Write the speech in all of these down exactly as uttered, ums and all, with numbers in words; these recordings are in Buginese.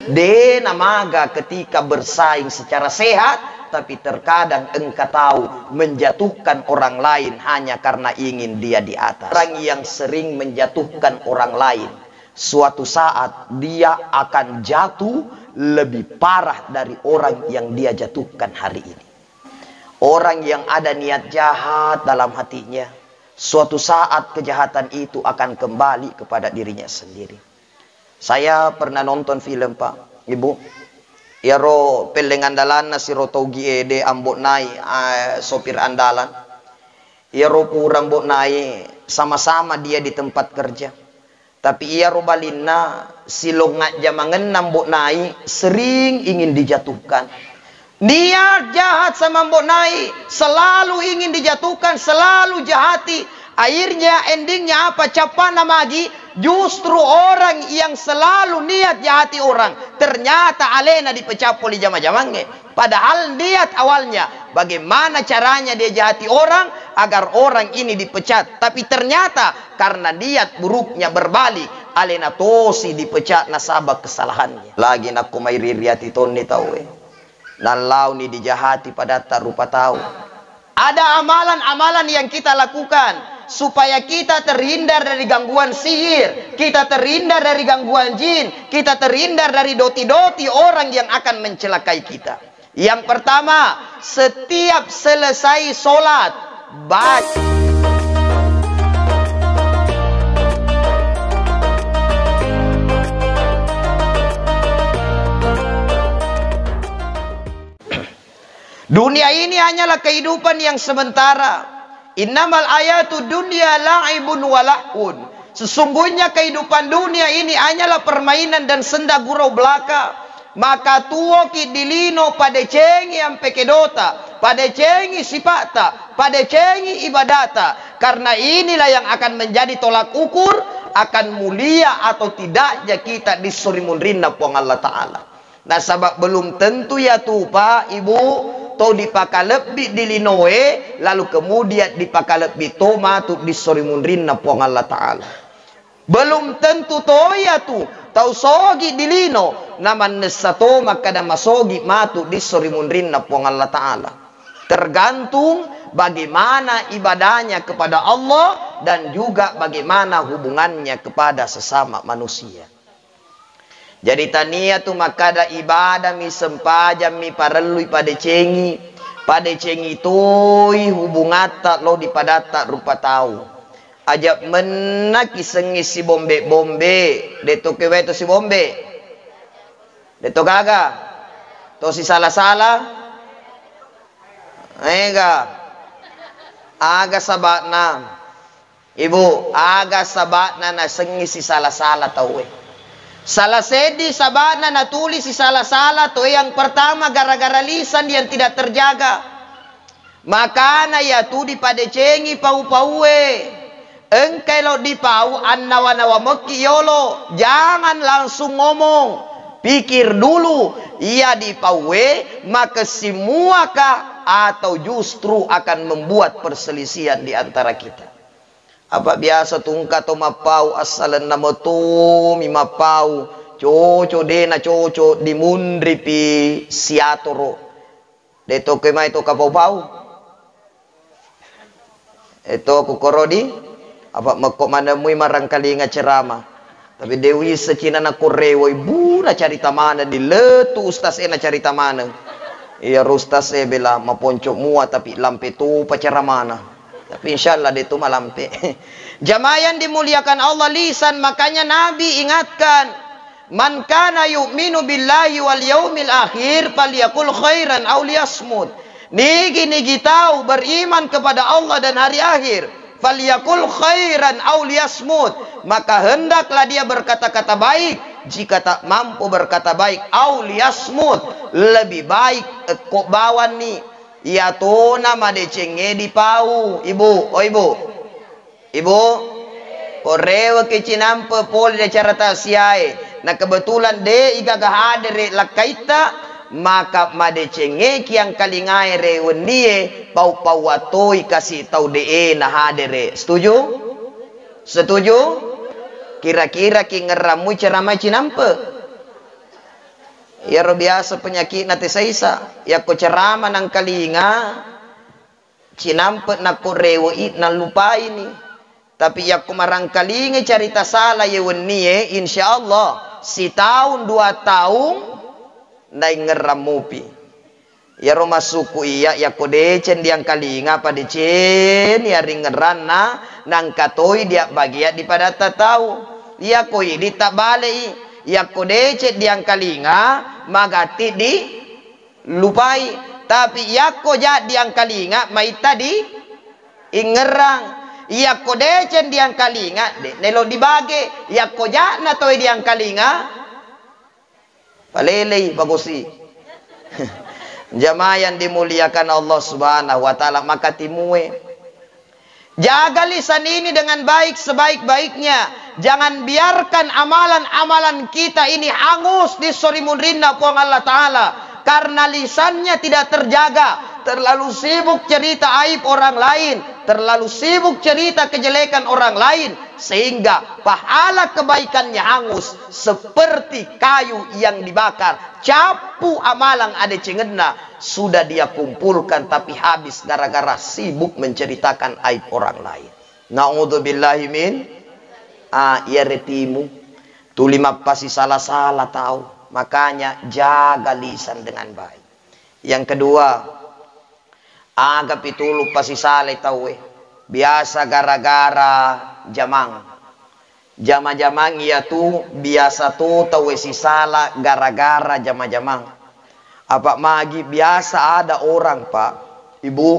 De namaga ketika bersaing secara sehat, tapi terkadang engka tau menjatuhkan orang lain hanya karena ingin dia di atas. Orang yang sering menjatuhkan orang lain, suatu saat dia akan jatuh lebih parah dari orang yang dia jatuhkan hari ini. Orang yang ada niat jahat dalam hatinya, suatu saat kejahatan itu akan kembali kepada dirinya sendiri. Saya pernah nonton film, Pak, Ibu. Iyaro pelleng andalanna siro tau gi ede, ambo nai, eh, sopir andalan. Iyaro pura ambo nai, sama-sama dia di tempat kerja. Tapi iyaro balinna, silong ajjamangenna ambo nai sering ingin dijatuhkan. Niat jahat sama ambo nai, selalu ingin dijatuhkan, selalu jahati. Akhirnya, endingnya apa? Cappana magi, justru orang yang selalu niat jahati orang, ternyata alena dipecat pole jama-jamangnge. Padahal niat awalnya, bagaimana caranya dia jahati orang agar orang ini dipecat. Tapi ternyata karena niat buruknya berbalik, alena tosi dipecat nasaba kesalahannya. Lagi nakko mai riri ati tonni tauwe. Nallauni dijahati padatta rupa tau. Ada amalan-amalan yang kita lakukan supaya kita terhindar dari gangguan sihir, kita terhindar dari gangguan jin, kita terhindar dari doti-doti orang yang akan mencelakai kita. Yang pertama, setiap selesai sholat, baca. Dunia ini hanyalah kehidupan yang sementara. Innamal hayatu dunya la'ibun wa lahun. Sesungguhnya kehidupan dunia ini hanyalah permainan dan senda gurau belaka. Maka tuoki dilino padecengi ampe kedota, padecengi sipa'ta, padecengi ibadata. Karena inilah yang akan menjadi tolak ukur akan mulia atau tidaknya kita di surimunrinna Puang Allah Ta'ala. Nasaba belum tentu iyatu, Pak, Ibu, to dipakalebbi di linoe, lalu kemudian dipakalebbi to matu di sorimunrinna Puang Allah Ta'ala. Belum tentu to iyatu tau sogi di lino, namannessa to makkada masogi matu di sorimunrinna Puang Allah Ta'ala. Tergantung bagaimana ibadahnya kepada Allah dan juga bagaimana hubungannya kepada sesama manusia. Jadi tania tu makkada ibadami, sempajammi parellui padecengi, padecengi toi hubungatta lao di padatta rupa tau. Aja mennaki sengngi sibombe-bombe, de to kewe to sibombe. De to gaga. To sisala-sala. Ega. Aga sabakna. Ibu, aga saba'na nasengngi sisala-sala tauwe? Salah seddi saba'na natuli sisala-sala tauwe, yang pertama, gara-gara lisan yang tidak terjaga. Makana iyatu dipadecengi pau-pauwe. Engkai lo dipau, annawa-nawa mekki yolo. Jangan langsung ngomong. Pikir dulu, iya dipauwe makessing muaka atau justru akan membuat perselisihan di antara kita. Apa biasa tungka to mappau, assalenna matomi mappau, coco dena coco dimunripi siatoro. De to ke mai to kapau-pau. E to ku korodi, apa mekko manemui marangkalinga ceramah. Tapi de wisseng cina nakko rewoi, bu, nacarita maneng, diletu ustaz e nacarita maneng. Iya, ustaz e bela maponco mua, tapi lampe topa ceramana. Tapi insyaallah de tu malampe. Jamaah yang dimuliakan Allah, lisan, makanya Nabi ingatkan, "Man kana yu'minu billahi wal yaumil akhir falyakul khairan aw liyasmut." Nigi-nigi tau beriman kepada Allah dan hari akhir, "Falyakul khairan aw liyasmut," maka hendaklah dia berkata-kata baik. Jika tak mampu berkata baik, "Aw liyasmut," lebih baik ekko bawanni. Iyatona madecengnge dipau, Ibu, oh Ibu. Ibu, ko reweki cinampe pole di acara tausiae, na kebetulan de igaga hadere lakkaitta, maka madecengngeki angkalingae rewennie, pau-pau wattoi kasi tau de e na hadere. Setuju? Setuju? Kira-kira ki ngerrammui ceramah cinampe? Iyaro biasa penyakitna tesaisa, yakko ceramah nangkalinga, cinampe nakko rewe'i nallupaini. Tapi yakko marangkalingai carita sala ye wennie, insya Allah sitaung dua taung naingngerrang mupi. Iyaro massukku iya, yakko deceng diangkalinga, apa deceng yaringngerranna, nangka toi diabbagea di padatta tau. Iyako idi tabbalei, yakko deceng diangkalinga, magatti di lupai. Tapi yakko ja diangkalinga, maitta di ingngerrang. Yakko deceng diangkalinga, de nelo dibage. Yakko ja'na toe diangkalinga, palelei bagosi. Jamaah yang dimuliakan Allah Subhanahu wa Ta'ala, maka timue. Jaga lisan ini dengan baik sebaik-baiknya. Jangan biarkan amalan-amalan kita ini hangus di sori munrinna Puang Allah Ta'ala. Karena lisannya tidak terjaga, terlalu sibuk cerita aib orang lain, terlalu sibuk cerita kejelekan orang lain, sehingga pahala kebaikannya hangus seperti kayu yang dibakar. Cappu amalang adecengenna sudah dia kumpulkan, tapi habis gara-gara sibuk menceritakan aib orang lain. Naudzubillahi min, ah, iyaretimu tuli mappasisala-sala tau. Makanya jaga lisan dengan baik. Yang kedua, aga pitulu pasisalai tauwe? Biasa gara-gara jamang. Jama-jamang iyatu biasa to tauwe sisala gara-gara jama-jamang. Apa magi biasa ada orang, Pak, Ibu,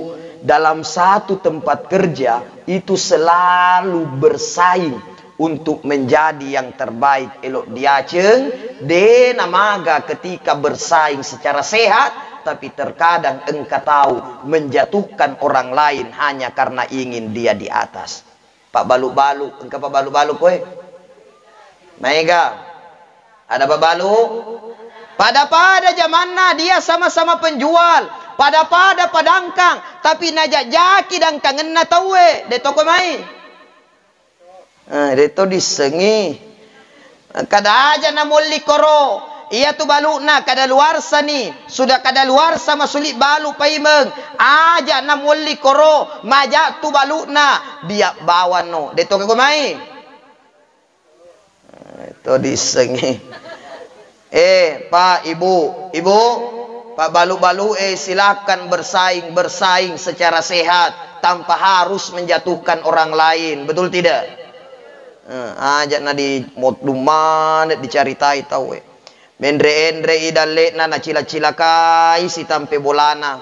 dalam satu tempat kerja itu selalu bersaing untuk menjadi yang terbaik, elo diaceng, de namaga ketika bersaing secara sehat, tapi terkadang engka tau menjatuhkan orang lain hanya karena ingin dia di atas. Pabbalu-balu, engka pabbalu-balu koe? Maega. Ada pabbalu? Pada-pada jamanna dia sama-sama penjual, pada-pada padangkang, tapi najajaki dangkangenna tauwe, de toko mai. Eh, de to dissengi. Kada aja namolli koro, iya tu baluna kadaluarsani, sudah kadaluarsa masuli balu paimeng, aja namolli koro, maja tu baluna, biak bawano, de to kego mai. Eh, to dissengi. Eh, Pak, Ibu, Ibu, pabbalu-balu, eh, silahkan bersaing, bersaing secara sehat tanpa harus menjatuhkan orang lain. Betul tidak? Eh, aja na di modung maneng dicaritai tau, eh. Menre-enre i dalle'na nacila-cilakai sitampe bolana.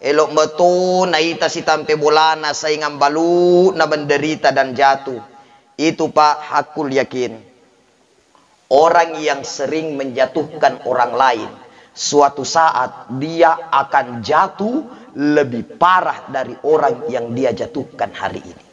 Elo metu naita sitampe bolana saingang balu na menderita dan jatuh. Itu, Pak, hakul yakin. Orang yang sering menjatuhkan orang lain, suatu saat dia akan jatuh lebih parah dari orang yang dia jatuhkan hari ini.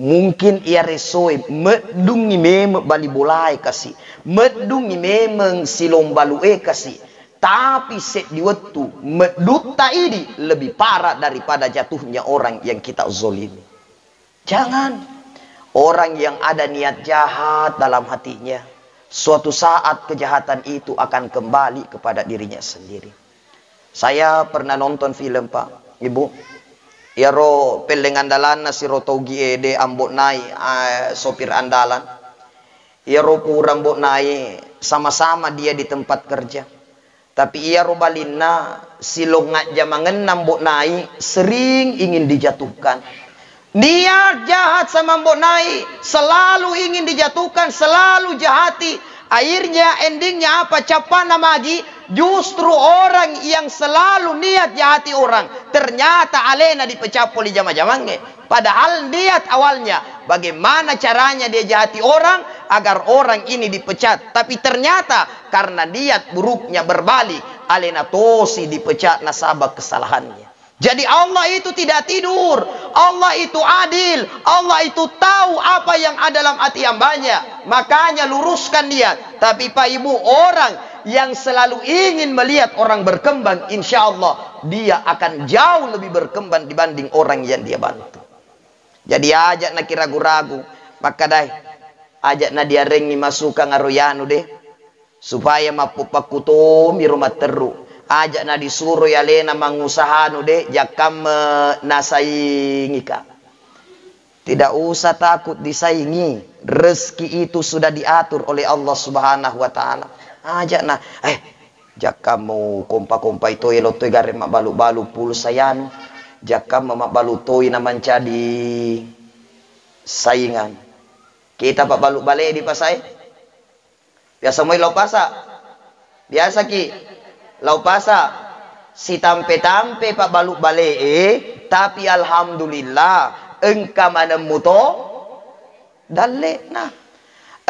Mungkin iya resoe meddungi memeng bali bolae kasi, meddungi memeng silong balue kasi, tapi seddi wettu meddutta idi lebih parah daripada jatuhnya orang yang kita zolimi. Jangan. Orang yang ada niat jahat dalam hatinya, suatu saat kejahatan itu akan kembali kepada dirinya sendiri. Saya pernah nonton film, Pak, Ibu. Iyaro pelleng andalanna siro tau gi ede, Ambo Nai, eh, sopir andalan. Iyaro pura Ambo Nai, sama-sama dia di tempat kerja. Tapi iyaro balinna, silong ajjamangenna Mbok Nai sering ingin dijatuhkan. Niat jahat sama Mbok Nai, selalu ingin dijatuhkan, selalu jahati. Akhirnya, endingnya apa? Cappana magi, justru orang yang selalu niat jahati orang, ternyata alena dipecat pole jama-jamangnge. Padahal niat awalnya, bagaimana caranya dia jahati orang agar orang ini dipecat. Tapi ternyata karena niat buruknya berbalik, alena tosi dipecat nasaba kesalahannya. Jadi Allah itu tidak tidur, Allah itu adil, Allah itu tahu apa yang ada dalam hati hambanya. Makanya luruskan niat. Tapi Pak Ibu, orang yang selalu ingin melihat orang berkembang, insya Allah dia akan jauh lebih berkembang dibanding orang yang dia bantu. Jadi aja' naki ragu-ragu, makkadai, aja' na diarengngi masukang aro yanu de. Supaya mappupakkutomi ro matterru. Aja' na disuroi alena mangusahanu de', jakkamme nasaingika. Tidak usah takut disaingi. Rezeki itu sudah diatur oleh Allah Subhanahu wa Ta'ala. Aja' na, eh, jakkammu kompa-kompai toi, lo toi gareng mabbalu-balu pulsa yanu. Jakkammu mabbalu toi na mancaji saingan. Kita pabbalu bale di pasai. Biasa moi lao pasa. Biasaki lao pasa. Sitampe-tampe pabbalu bale'e, tapi alhamdulillah, engka maneng muto dalle'na.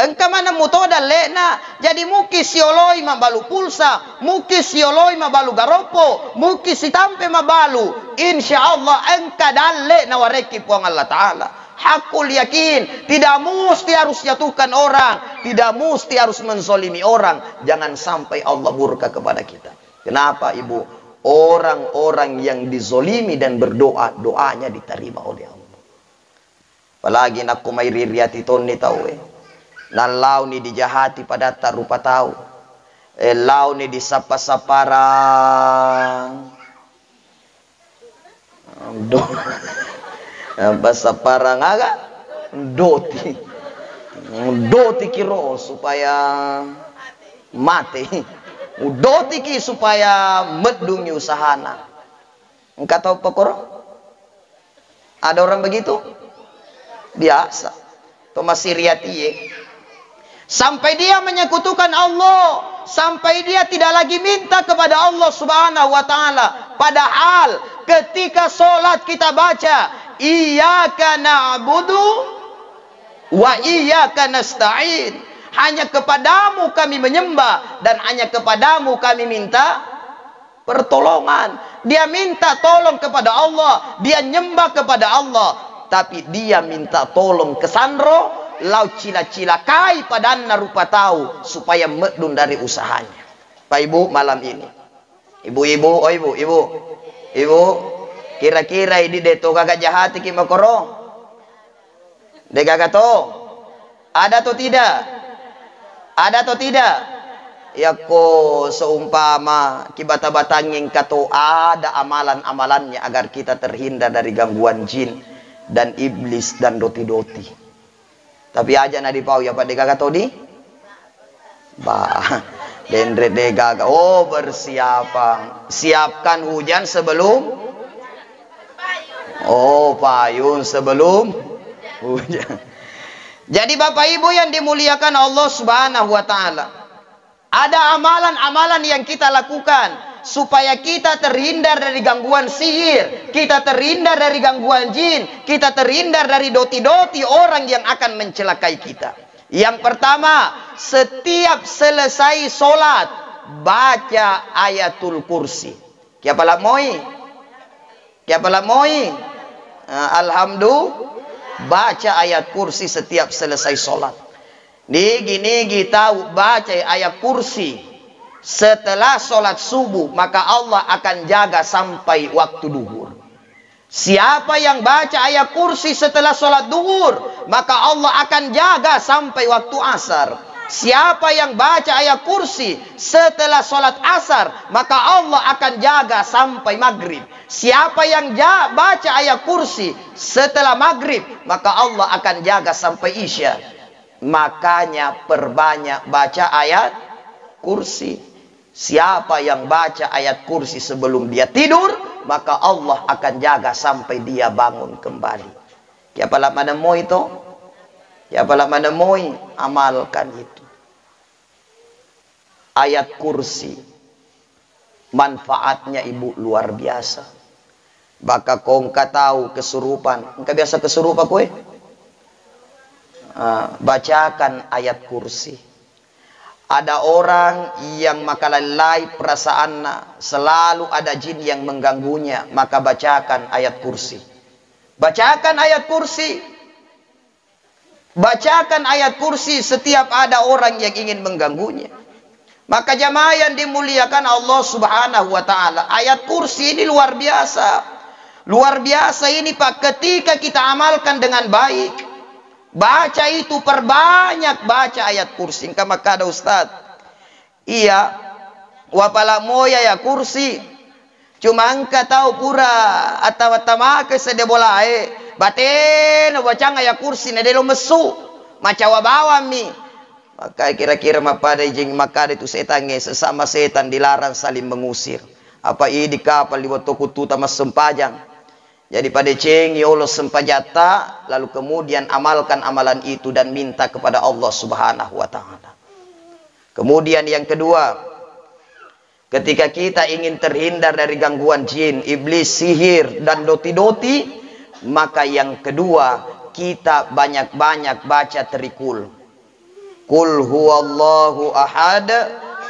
Engka maneng muto dalle'na. Jadi mukki sioloi mabbalu pulsa, mukki sioloi mabbalu garoppo, mukki sitampe mabbalu, insya Allah engka dalle' nawarekki Puang Allah Ta'ala. Hakul yakin, tidak musti harus jatuhkan orang, tidak musti harus menzolimi orang. Jangan sampai Allah murka kepada kita. Kenapa, Ibu? Orang-orang yang dizolimi dan berdoa, doanya diterima oleh Allah. Apalagi nakko mai riri ati tonni tauwe. Nallauni dijahati padatta rupa tau. Eh, launi disappa-sapparang. Do-, Basa parang aga? Doti. Doti kiro supaya mate. Udoti ki supaya meddungi usahana. Engka tau pekoro? Ada orang begitu? Biasa. To masiriatie. Sampai dia menyekutukan Allah, sampai dia tidak lagi minta kepada Allah Subhanahu wa Ta'ala. Padahal ketika sholat kita baca, "Iyyaka na'budu wa iyyaka nasta'in." Hanya kepadamu kami menyembah dan hanya kepadamu kami minta pertolongan. Dia minta tolong kepada Allah, dia nyembah kepada Allah, tapi dia minta tolong ke sanro, lao cila-cilakai padanna rupa tau supaya meddung dari usahanya. Pak Ibu, malam ini, ibu-ibu, oh ibu, ibu, ibu, kira-kira idi deto gaga jahatiki makoro? Degaga to? Ada atau tidak? Ada atau tidak? Yakko seumpama kibata-batangi engka to, ada amalan-amalannya agar kita terhindar dari gangguan jin dan iblis dan doti-doti. Tapi aja na dipau ya, Pak, degaga to di? Ba, denre degaga. Oh, bersiapang. Siapkan hujan sebelum, oh, payung sebelum hujan. Jadi Bapak Ibu yang dimuliakan Allah Subhanahu wa Ta'ala, ada amalan-amalan yang kita lakukan supaya kita terhindar dari gangguan sihir, kita terhindar dari gangguan jin, kita terhindar dari doti-doti orang yang akan mencelakai kita. Yang pertama, setiap selesai sholat, baca Ayatul Kursi. Kiapala moi? Kiapala moi? Eh, Alhamdulillah, baca Ayat Kursi setiap selesai sholat. Nigi-nigi tau baca Ayat Kursi setelah sholat subuh, maka Allah akan jaga sampai waktu duhur. Siapa yang baca Ayat Kursi setelah sholat duhur, maka Allah akan jaga sampai waktu asar. Siapa yang baca Ayat Kursi setelah sholat asar, maka Allah akan jaga sampai maghrib. Siapa yang ja-, baca Ayat Kursi setelah maghrib, maka Allah akan jaga sampai isya. Makanya perbanyak baca Ayat Kursi. Siapa yang baca Ayat Kursi sebelum dia tidur, maka Allah akan jaga sampai dia bangun kembali. Kiapala manemoi to? Kiapala manemoi? Amalkan itu. Ayat Kursi. Manfaatnya, Ibu, luar biasa. Baka ko engka tau kesurupan, engka biasa kesurupan koe? Ah, bacakan Ayat Kursi. Ada orang yang makalellai perasaanna, selalu ada jin yang mengganggunya, maka bacakan Ayat Kursi. Bacakan Ayat Kursi. Bacakan Ayat Kursi setiap ada orang yang ingin mengganggunya. Maka jamaah yang dimuliakan Allah Subhanahu wa Ta'ala, Ayat Kursi ini luar biasa. Luar biasa ini, Pak, ketika kita amalkan dengan baik. Baca itu, perbanyak baca Ayat Kursi. Engka makkada, Ustaz, Iya, wapala moya ya kursi. Cuma engka tau pura attawa-tawake sedde bolae, batena bacang ya kursi na delo messu, macawa bawammi. Maka kira-kira mappada ijing makkada tu setangnge, sesama setan dilarang saling mengusir. Apa idi kapal di wettu kuttuta massempajang. Jadi padecengi yolo sempajatta, lalu kemudian amalkan amalan itu dan minta kepada Allah Subhanahu wa Ta'ala. Kemudian yang kedua, ketika kita ingin terhindar dari gangguan jin, iblis, sihir, dan doti-doti, maka yang kedua, kita banyak-banyak baca terikul. Qul huwallahu ahad,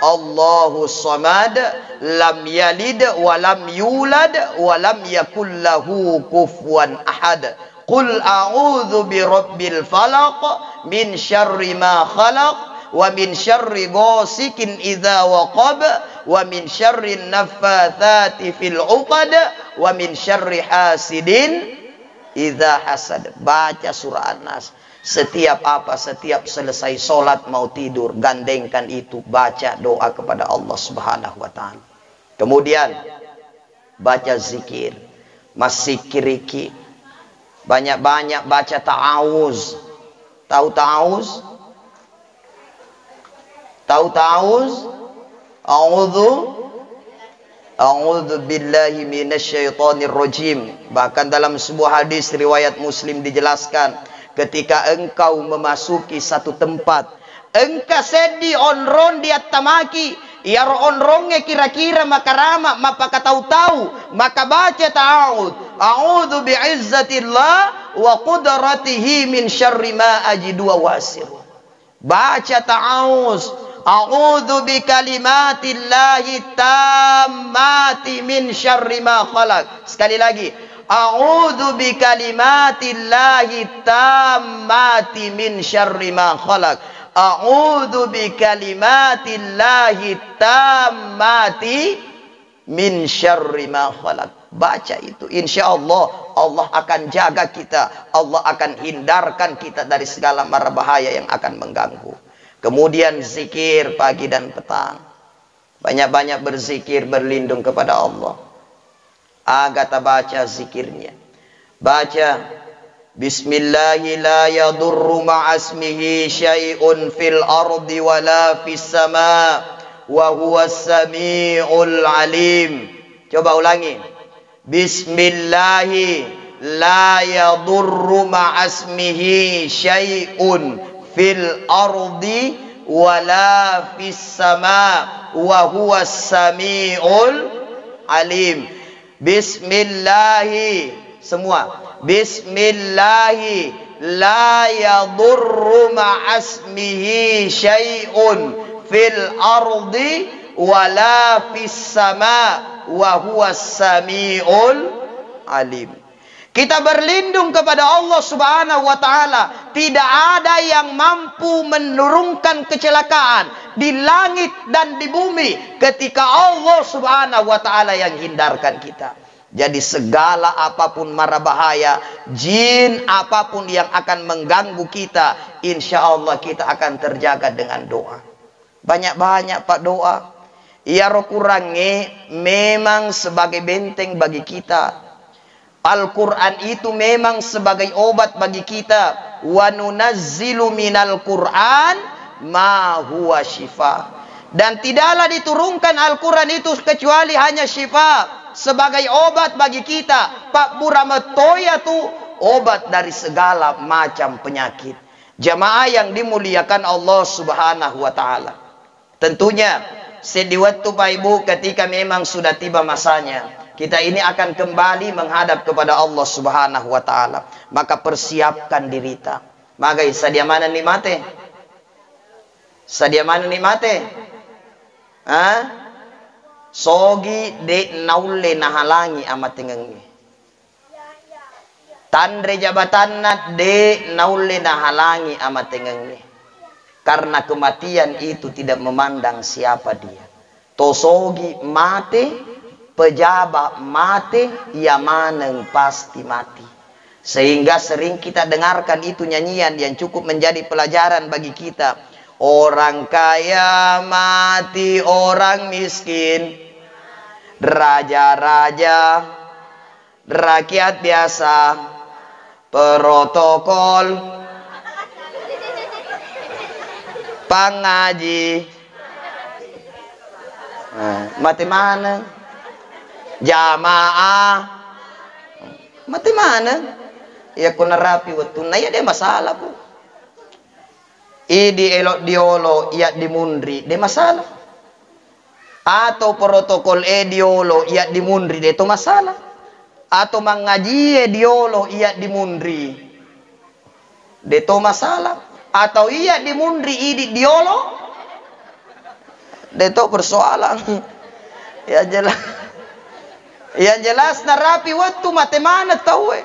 Allahu samad, lam yalid wa lam yulad, wa lam yakul lahu kufuwan ahad. Qul a'udzu birabbil falaq, min syarri ma khalaq, wa min syarri ghasikin idza waqab, wa min syarri naffatsati fil uqad, wa min syarri hasidin idza hasad. Baca surah An-Nas. Setiap apa, setiap selesai sholat mau tidur, gandengkan itu, baca doa kepada Allah Subhanahu wa Ta'ala. Kemudian, baca zikir, massikiriki, banyak-banyak baca ta'awuz. Tahu ta'awuz? Tahu ta'awuz? A'udzu A'udzu billahi minasyaitonir rajim. Bahkan dalam sebuah hadis riwayat Muslim dijelaskan, ketika engkau memasuki satu tempat, engka seddi onrong diattamaki, iyaro onrongnge kira-kira makarama, mapakatau-tau, maka baca ta'awudz, "A'udzu bi'izzatillah wa qudratihi min syarri ma ajidu wa uhadziru." Baca ta'awuz, "A'udzu bikalimatillahi tammati min syarri ma khalaq." Sekali lagi, "A'udzu bikalimatillahi tammati min syarri ma khalaq. A'udzu bikalimatillahi tammati min syarri ma khalaq." Baca itu, insya Allah, Allah akan jaga kita, Allah akan hindarkan kita dari segala mara bahaya yang akan mengganggu. Kemudian zikir pagi dan petang. Banyak-banyak berzikir, berlindung kepada Allah. Aga tabaca zikirnya. Baca, "Bismillahi la yadurru ma'asmihi syai'un fil ardi wa la fis sama, wa huwas sami'ul alim." Coba ulangi. "Bismillahi la yadurru ma'asmihi syai'un fil ardi wa la fis sama, wa huwas sami'ul alim." Bismillahi, semua. "Bismillahi la yadurru ma'asmihi syai'un fil ardi wa la fis sama, wa huwas sami'ul alim." Kita berlindung kepada Allah Subhanahu wa Ta'ala. Tidak ada yang mampu menurunkan kecelakaan di langit dan di bumi ketika Allah Subhanahu wa Ta'ala yang hindarkan kita. Jadi, segala apapun mara bahaya, jin apapun yang akan mengganggu kita, insya Allah kita akan terjaga dengan doa. Banyak-banyak, Pak, doa. Iyaro Qurangnge memang sebagai benteng bagi kita. Al-Quran itu memang sebagai obat bagi kita. "Wa nunazzilu minal Quran ma huwa syifa." Dan tidaklah diturunkan Al-Quran itu kecuali hanya syifa, sebagai obat bagi kita. Pabbura mettoya tu obat dari segala macam penyakit. Jamaah yang dimuliakan Allah Subhanahu wa Ta'ala. Tentunya, seddi wettu, Pak Ibu, ketika memang sudah tiba masanya, kita ini akan kembali menghadap kepada Allah Subhanahu wa Ta'ala. Maka persiapkan dirita. Magai, sadia manenni mate? Sadia manenni mate? Ha? Sogi de' naulle nahalangi amatengengnge. Tanre jabatanna de' naulle nahalangi amatengengnge. Karena kematian itu tidak memandang siapa dia. Tosogi mate, pejabat mate, iya maneng pasti mati. Sehingga sering kita dengarkan itu nyanyian yang cukup menjadi pelajaran bagi kita. Orang kaya mati orang miskin, raja-raja, rakyat biasa, protokol, pangaji. Nah, mate maneng. Jamaah. Mate maneng. Iya, ko narapi wettunna, iya, de masalah, Bu. Idi elo diolo, iya dimunri, de masalah. Atau protokol e diolo, iya dimunri, de to masalah. Atau mangaji e diolo, iya dimunri, de to masalah. Atau iya dimunri, idi diolo, de to persoalan. Ya jelas. Yang jelas narapi wettu mate maneng tauwe.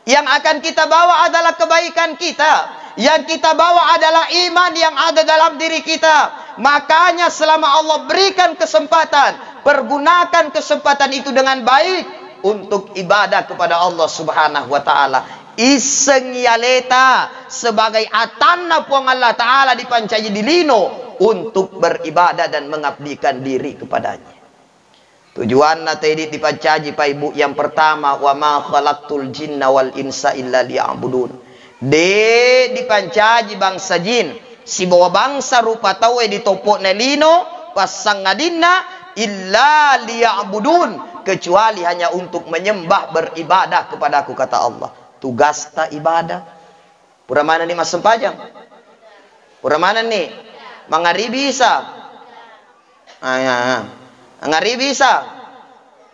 Yang akan kita bawa adalah kebaikan kita. Yang kita bawa adalah iman yang ada dalam diri kita. Makanya selama Allah berikan kesempatan, pergunakan kesempatan itu dengan baik untuk ibadah kepada Allah Subhanahu wa Ta'ala. Isseng yaleta sebagai atanna Puang Allah Ta'ala dipancaji di lino untuk beribadah dan mengabdikan diri kepada-Nya. Tujuanna tedi dipancaji, Pak Ibu, yang pertama, "Wa ma khalaqtul jinna wal insa illa liya'budun." De dipancaji bangsa jin sibawa bangsa rupa tauwe di toppo'na lino, passangadinna, "illa liya'budun," kecuali hanya untuk menyembah, beribadah kepada-Ku, kata Allah. Tugasta ibadah. Pura manenni massempajang? Pura manenni? Mangaribi isa? Ah, ya, ya. Mangaribi isa?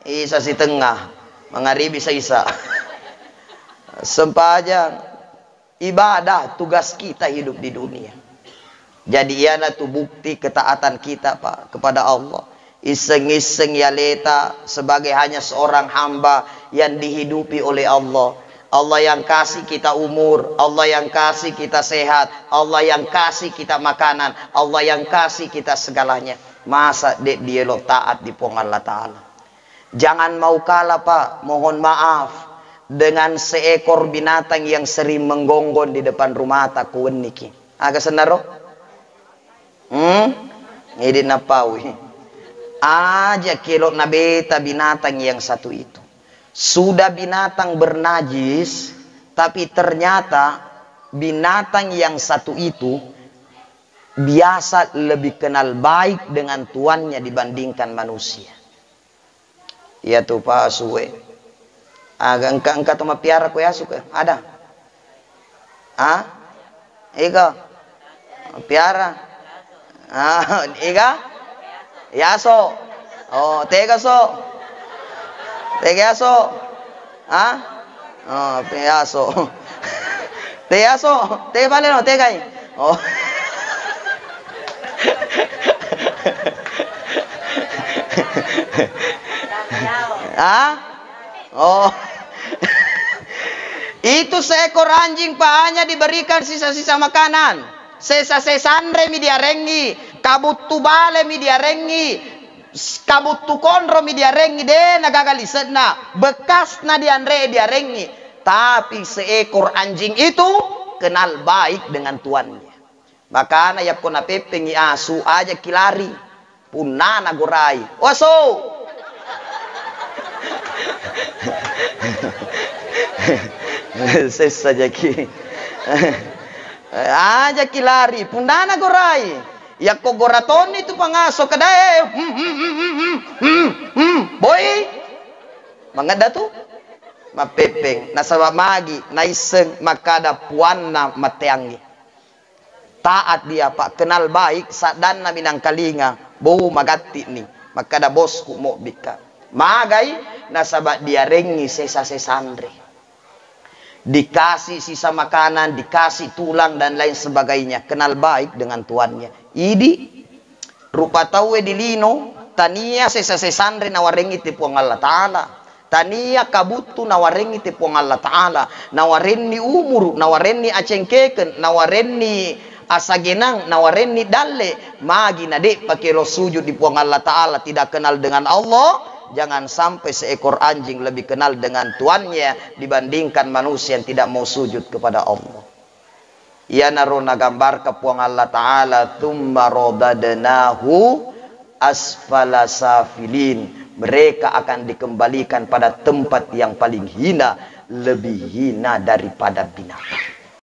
Isa sitengah. Mangaribi isa-isa. Sempajang. Ibadah, tugas kita hidup di dunia. Jadi, iyanatu bukti ketaatan kita, Pak, kepada Allah. Isseng-isseng yaleta sebagai hanya seorang hamba yang dihidupi oleh Allah. Allah yang kasih kita umur, Allah yang kasih kita sehat, Allah yang kasih kita makanan, Allah yang kasih kita segalanya. Masa de dielo taat di Puang Allah Ta'ala? Jangan mau kalah, Pak. Mohon maaf, dengan seekor binatang yang sering menggonggong di depan rumahta, kuwenniki. Aga sennaro? Hmm? Idi nappaui. Aja kelo nabeta binatang yang satu itu. Sudah binatang bernajis, tapi ternyata binatang yang satu itu biasa lebih kenal baik dengan tuannya dibandingkan manusia. Iya tu, Pak, suwe. Aga engka, engka to mappiara ko yasu ke? Ada? Ah? Ega? Piara? Ah, ega? Yaso. Oh, tega so? Tega yaso? Ah? Oh, pe yaso. Te yaso, te bale no, tegai. Oh. Ah? Oh. Itu seekor anjing, Pak, hanya diberikan sisa-sisa makanan. Sesa-sesanre mi diarengi, kabuttu bale mi diarengi, s-, kabuttu konro mi diarengi, de nagaga lise'na, bekasna dianre diarengi. Tapi seekor anjing itu kenal baik dengan tuannya. Makana yakko napeppengi asu, aja kilari. Punnana gorai. Waso! Sessa jaki. Aja kilari. Punnana gorai. Yakko gora tonni tu pangaso kedae. Hmm, hmm, hmm, hmm, hmm, hmm, hmm. Boi. Mangedda tu. Mappeppeng. Nasaba magi naisseng makkada puanna matteangngi. Taat dia, Pak. Kenal baik, saddanna minangkalinga. Bo, magatti'ni. Makkada bosku mobbikka. Magai, nasaba diarengngi sesa-sesanre. Dikasih sisa makanan, dikasih tulang, dan lain sebagainya. Kenal baik dengan tuannya. Idi, rupa tauwe di lino, tania sesa-sesanre nawarengngi te Puang Allah Ta'ala. Tania kabuttu nawarengngi te Puang Allah Ta'ala, nawarenni umuru, nawarenni acengkeken, nawarenni asagenang, nawarenni dalle, magi na de'pa kelo sujud di Puang Allah Ta'ala, tidak kenal dengan Allah, jangan sampai seekor anjing lebih kenal dengan tuannya dibandingkan manusia yang tidak mau sujud kepada Allah. Iyanaro nagambarkan Puang Allah Ta'ala, "Tsumma radadnahu asfala safilin." Mereka akan dikembalikan pada tempat yang paling hina, lebih hina daripada binatang.